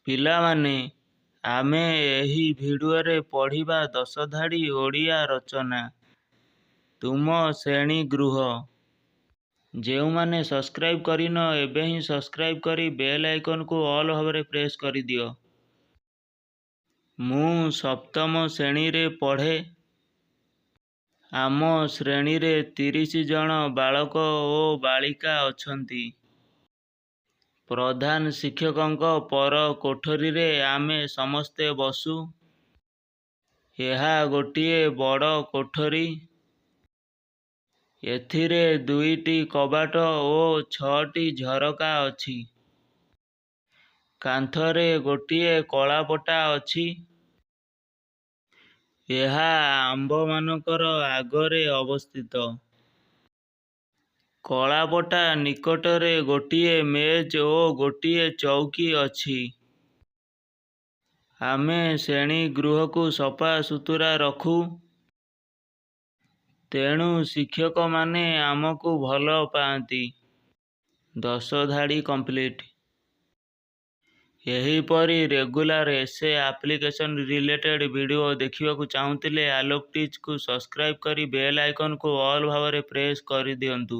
ପିଲାମାନେ, ଆମେ ଏହି ଭିଡ଼ିଓରେ ପଢ଼ିବା 10 ଧାଡ଼ି ଓଡ଼ିଆ ରଚନା, ତୁମ ଶ୍ରେଣୀଗୃହ। ଯେଉଁମାନେ ସବସ୍କ୍ରାଇବ୍ କରିନ, ଏବେ ହିଁ ସବସ୍କ୍ରାଇବ୍ କରି ବେଲ୍ ଆଇକନ୍କୁ ଅଲ୍ ଭାବରେ ପ୍ରେସ୍ କରିଦିଅ। ମୁଁ ସପ୍ତମ ଶ୍ରେଣୀରେ ପଢ଼େ। ଆମ ଶ୍ରେଣୀରେ 30 ଜଣ ବାଳକ ଓ ବାଳିକା ଅଛନ୍ତି। ପ୍ରଧାନ ଶିକ୍ଷକଙ୍କ ପର କୋଠରୀରେ ଆମେ ସମସ୍ତେ ବସୁ। ଏହା ଗୋଟିଏ ବଡ଼ କୋଠରୀ। ଏଥିରେ ଦୁଇଟି କବାଟ ଓ ଛଅଟି ଝରକା ଅଛି। କାନ୍ଥରେ ଗୋଟିଏ କଳାପଟା ଅଛି। ଏହା ଆମ୍ଭମାନଙ୍କର ଆଗରେ ଅବସ୍ଥିତ। କଳାପଟା ନିକଟରେ ଗୋଟିଏ ମେଜ୍ ଓ ଗୋଟିଏ ଚଉକି ଅଛି। ଆମେ ଶ୍ରେଣୀଗୃହକୁ ସଫାସୁତୁରା ରଖୁ। ତେଣୁ ଶିକ୍ଷକମାନେ ଆମକୁ ଭଲ ପାଆନ୍ତି। 10 ଧାଡ଼ି କମ୍ପ୍ଲିଟ୍। ଏହିପରି regular essay, application related video ଦେଖିବାକୁ ଚାହୁଁଥିଲେ ଆଲୋକ ଟିଚ୍କୁ ସବସ୍କ୍ରାଇବ୍ କରି ବେଲ୍ ଆଇକନ୍କୁ ଅଲ୍ ଭାବରେ ପ୍ରେସ୍ କରିଦିଅନ୍ତୁ।